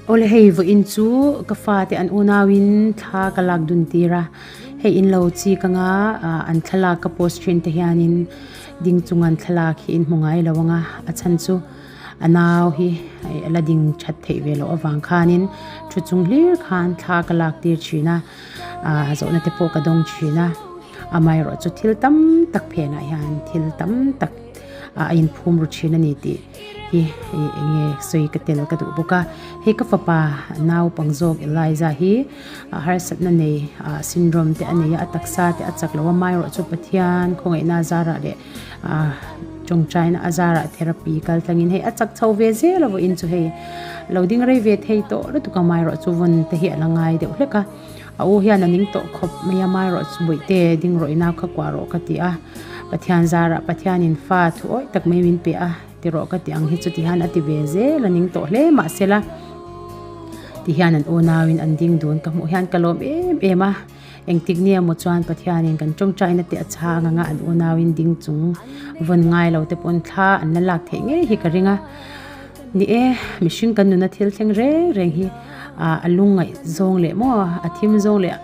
Awle hei vawiin chu ka fate an unauin thla ka lak dun tir a, hei in lo chik anga ah an thlalak ka post thin te hianin ding chung an thlalak hi in hmu ngai lo ang a, a chhan chu a nau hi a la ding that theih ve loh avang khanin thu chung hlir khan thla ka lak tir thin a, ah zawhna te pawh ka dawng thin a, amaherawh chu thil tam tak phenah hian thil tam tak ah a inphum ru thin a ni tih. Hi hei enge sawi ka tel ka duh bawk a hei ka fapa naupang zawk Eliza hi harsatna nei ah syndrome te a nei a a taksa te a chak lo a amaherawh chu Pathian khawngaihna a zarah leh ah tawngtaina a zarah therapy kal tlangin hei a chak chho ve zel a vawiin chu hei lo ding rei ve thei tawh lutuk a amaherawh chu vawn te hi a la ngai deuh hlek a a u hian a ning tawh khawp mai a amaherawh chu bawihte ding rawh ina kha kuah rawh ka ti a Pathian zarah Pathianin fa thu awih tak mai min pe a. Ti rawh ka ti ang hi chuti hian a ti ve zel a ning tawh hle mahsela ti hian an unauin an ding dun ka hmuh hian ka lawm em em a engtik ni emaw chuan Pathianin kan tawngtaina te a chhang anga an unauin ding chung vawn ngai lo te pawn thla an la lak theih ngei hi ka ring a ni e mihring kan nuna thil thleng reng reng hi ah a lungngaih zawng leh maw a thim zawng leh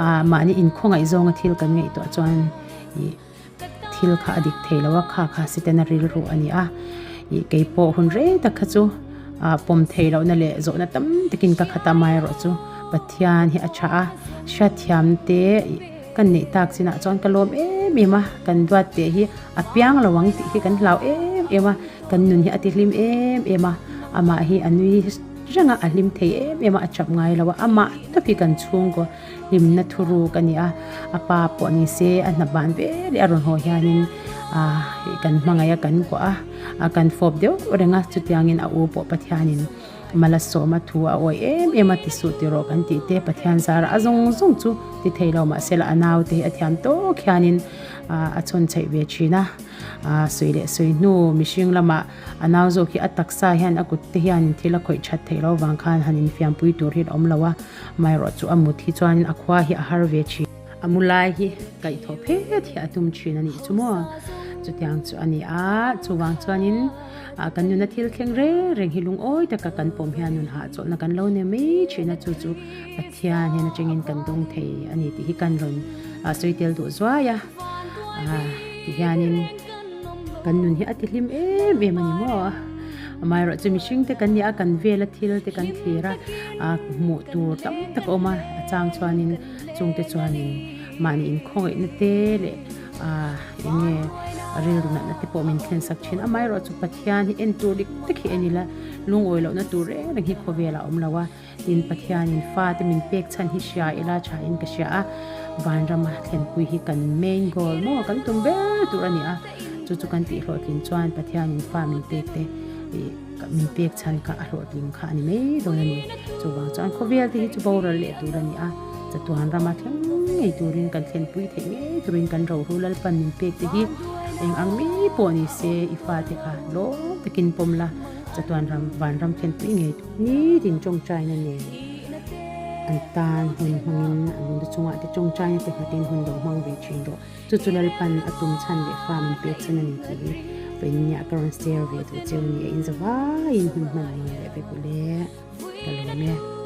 ah mahni inkhawngaih zawnga thil kan ngaihtuah chuan ih. Thil kha a dik thei lo a, kha kha Setana rilru a ni a. Ih keipawh hun rei tak kha chu ah pawm thei lohna leh zawhna tam takin ka khat a, amaherawh chu Pathian hi a tha a, hriatthiam te ih kan neih tak chinah chuan ka lawm em em a, kan duat teh hi a piang lo ang tih hi kan hlau em em a, kan nun hi a ti hlim em em a, amah hi a nui reng a, a hlim thei em em a, a chap ngai lo a, amah tawp hi kan chhungkaw Hlimna thuruk a ni a, a pa pawh ni se a hna ban ve leh a rawn haw hianin ah kan hmangaih a kan kuah a, a kan fawp deuh reng a, chutiangin a u pawh Pathianin mal a sawm a thu a awih em em a ti suh ti rawh kan tih te Pathian zarah a zawng zawng chu ti thei lo mahse la a naute hi a thiam tawk hianin ah a chhawn chheih ve thin a, ah sawi leh sawi hnu mihring lamah A nau zawk hi a taksa hian a kut te hian thil a khawih that theih loh avang khan han infiampui tur hi a awm lo a, amaherawh chu a mut hi chuan a khua hi a har ve thin. A mu lai hi kaihthawh phet hi a tum thin a nih chu maw? Chutiang chu a ni a, chuvang chuanin kan nuna thil thleng reng reng hi lungawi taka kan pawm hian nun hahchawlhna kan lo nei mai thin a, chu chu Pathian hian atangin kan dawng thei a ni tih hi kan rawn sawi tel duh zuai a, tihianin. Kan nun hi a ti hlim em em a ni maw? Amaherawh chu mihring te kan ni a, kan vela thil te kan thlir a, ah hmuh tur tam tak a awm a, a chang chuanin chungte chuanin mahni inkhawngaihna te leh ah eng nge rilru natna te pawh min thlen sak thin. Amaherawh chu Pathian hi en tur dik tak hi en ila, lungawi lohna tur reng reng hi khawvelah a awm lo a. Tin, Pathianin fate min pek chhan hi hria ila thain ka hria a, vanrama thlenpui hi kan main goal maw kan tum ber tur a ni a, chu chu kan tih hlawhtlin chuan Pathianin fa min pek te ih min pek chhan kha a hlawhtling kha a ni mai dawn a ni. Chuvang chuan khawvel te hi chu boral leh tur a ni a, chatuan rama thleng ngei turin kan thlenpui theih ngei turin kan rohlu Lalpan min pek te hi eng ang mi pawh ni se i fate kha lawm takin pawm la, chatuan ram vanram thlenpui ngei tur. Nitin tawngtaina nen an tan hun hmangin an lu chungah te tawngtaina te nghatin hun lo hmang ve thin rawh. Chu chu Lalpan a tum chhan leh fa min pek chhan a ni tih hi vawiinniah ka rawn share ve duh cheu ni a, in zavaiin hun hman ang leh vek u le ka lawm e.